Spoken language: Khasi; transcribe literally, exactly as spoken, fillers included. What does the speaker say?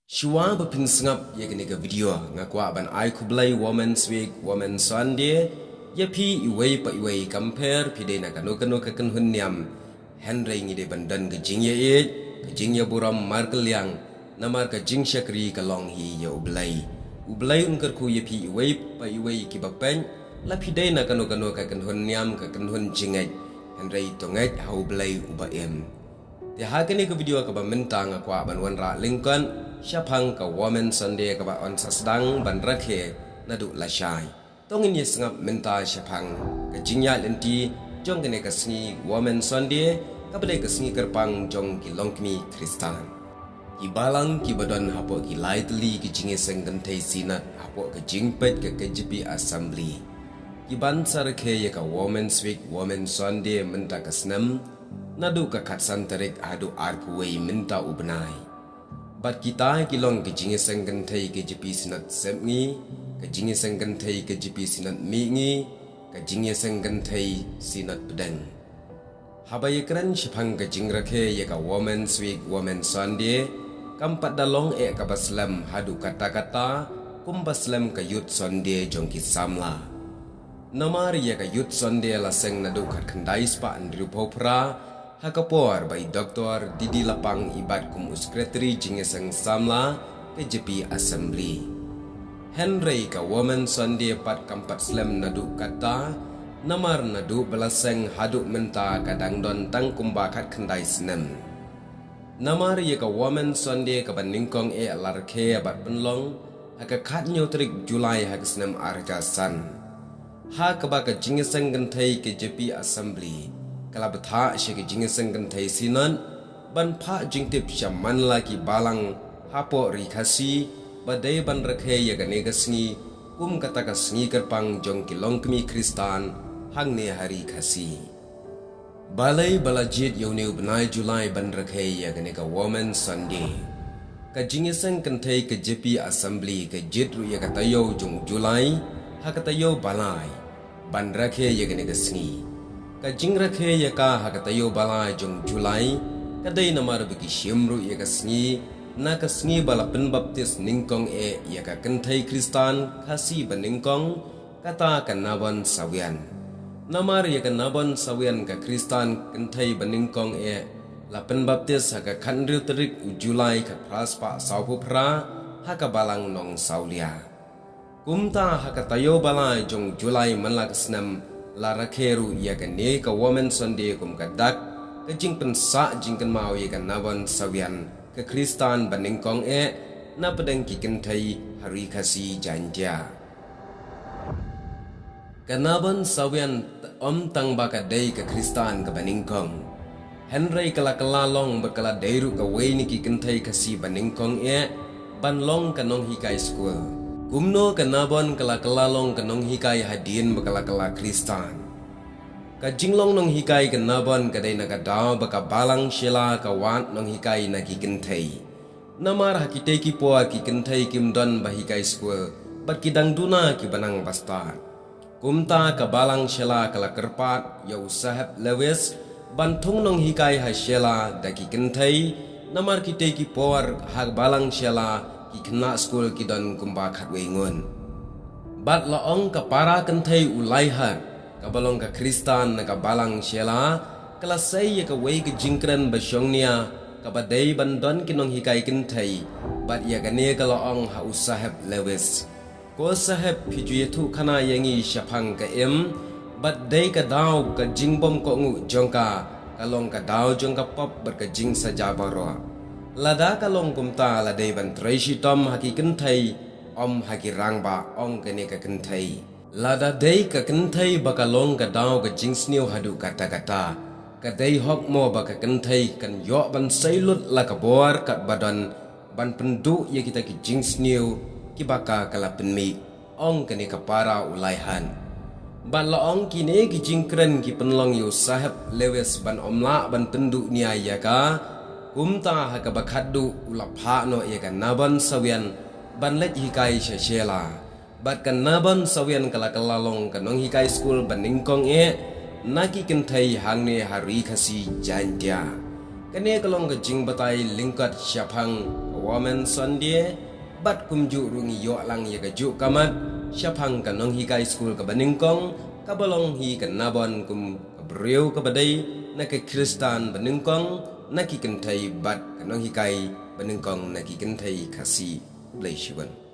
Shuwa ba phin sngap ïa kane ka video, nga kwah ban ai khublei Women's Week, Women's Sunday ïa phi iwei pa iwei, kam pher phi dei na kano kano ka kynhun niam. Hynrei ngi dei ban don ka jingïaieit, ka jingïaburom markylliang, namar ka jingshakri ka long hi ïa U Blei. U Blei un kyrkhu ïa phi iwei pa iwei kiba peit, la phi dei na kano kano ka kynhun niam, ka kynhun jingngeit. Hynrei to ngeit ha U Blei uba im. Te ha kane ka video kaba mynta nga kwah ban wanrah lyngkot shaphang ka Women's Sunday kaba yn sa sdang ban rakhe naduh lashai. To ngin ïa sngap mynta shaphang ka jingïaid lynti jong kane ka sngi Women's Sunday, kaba dei ka sngi kyrpang jong ki longkmie Khristan. Ki balang kiba don hapoh ki lai tylli ki jingïaseng kynthei Synod hapoh ka jingpeit ka K J P Assembly, ki ban sa rakhe ïa ka Women's Week, Women's Sunday mynta ka snem, naduh ka khatsan tarik haduh arphew wei mynta u bnai. Bad kita ki long ka jingïaseng kynthei K J P Synod Sepngi, ka jingïaseng kynthei K J P Synod Mihngi, ka jingïaseng kynthei Synod Pdeng. Haba ïakren shaphang ka jingrakhe ïa ka Women's Week, Women's Sunday, kam pat da long eh kaba slem haduh katta katta kumba slem ka Youth Sunday jong ki samla. Namar ïa ka Youth Sunday la seng naduh khatkhyndai spah hynriewphew phra, ha ka por ba i Doktor Didi Lapang i bat kum u Secretary Jingïaseng Samla K J P Assembly. Hynrei ka Women's Sunday pat kam pat slem naduh katta, namar naduh ba la seng haduh mynta ka dang don tang kumba khatkhyndai snem. Namar ïa ka Women's Sunday kaba nyngkong eh la rakhe bad pynlong ha ka khathynñiew tarik July ha ka snem ar hajar san, ha kaba ka jingïaseng kynthei K J P Assembly ka la bthah sha ka jingïaseng kynthei Synod ban phah jingtip sha man la ki balang hapoh Ri Khasi ba dei ban rakhe ïa kane ka sngi kum kata ka sngi kyrpang jong ki longkmie Khristan hangne ha Ri Khasi. Balei ba la jied ïa une u bnai July ban rakhe ïa kane ka Women's Sunday? Ka jingïaseng kynthei K J P Assembly ka jied ruh ïa ka taïew jong u July ha ka taïew ba lai ban rakhe ïa kane ka sngi. Ka jingrakhe ïa ka ha ka taïew ba lai jong u July ka dei namar ba ki shim ruh ïa ka sngi na ka sngi ba la pynbaptis nyngkong eh ïa ka kynthei Khristan Khasi ba nyngkong, kata ka Nabon Sawian. Namar ïa ka Nabon Sawian ka Khristan kynthei ba nyngkong eh la pynbaptis ha ka khathynriew tarik u July khatphra spah sawphew phra ha ka Balang Nongsawlia. Kumta ha ka taïew ba lai jong u July man la ka snem la rakhe ruh ïa kane ka Women's Sunday kum ka dak ka jingpynsah jingkynmaw ïa ka Nabon Sawian ka Khristan ba nyngkong eh na pdeng ki kynthei ha Ri Khasi Jaiñtia. Ka Nabon Sawian ym tang ba ka dei ka Khristan kaba nyngkong, hynrei ka la kylla long bad ka la dei ruh kawei na ki kynthei Khasi ba nyngkong eh ban long ka nonghikai skul. Kumno ka Nabon ka la kylla long ka nonghikai hadien ba ka la kylla Khristan? Ka jinglong nonghikai ka Nabon ka dei na ka daw ba ka Balang Shela ka wad nonghikai na ki kynthei. Namar ha kitei ki por ki kynthei kim don ba hikai skul bad ki dang duna kiba nang bastad. Kumta ka Balang Shela ka la kyrpad ïa u Saheb Lewis ban thung nonghikai ha Shela da ki kynthei, namar kitei ki por ha Balang Shela ki khynnah skul ki don kumba khatwei ngut. Bad la ong ka para kynthei u Laihat kaba long ka Khristan na ka Balang Shela ka la sei ïa kawei ka jingkren ba shongnia kaba dei ban don ki nonghikai kynthei, bad ïa kane ka la ong ha u Saheb Lewis, "Ko Saheb, phi ju ïathuhkhana ïa ngi shaphang ka im, bad dei ka daw ka jingbym kohnguh jong ka, ka long ka daw jong ka pop bad ka jingsaja baroh. Lada ka long kumta la dei ban trei shitom ha ki kynthei, ym ha ki rangbah," ong kane ka kynthei. Lada dei ka kynthei ba ka long ka daw ka jingsniew haduh katta katta, ka dei hok mo ba ka kynthei kan ïoh ban sei lut la ka bor katba don ban pynduh ïa kita ki jingsniew kiba ka ka la pynmih, ong kane ka para u Laihat. Bad la ong kine ki jingkren ki pynlong ïa u Saheb Lewis ban ym lah ban pynduh nia ïa ka, kumta ha kaba khatduh u la phah noh ïa ka Nabon Sawian ban leit hikai sha Shela. Bad ka Nabon Sawian ka la kylla long ka nonghikai skul ba nyngkong eh na ki kynthei hangne ha Ri Khasi Jaiñtia. Kane ka long ka jingbatai lyngkot shaphang ka Women Sunday, bad kumjuh ruh ngi ïoh lang ïa ka juh ka mat shaphang ka nonghikai skul kaba nyngkong, kaba long hi ka Nabon kum ka briew kaba dei na ka Khristan ba nyngkong na ki kynthei bad ka nonghikai ba nyngkong na ki kynthei Khasi. Khublei shibun.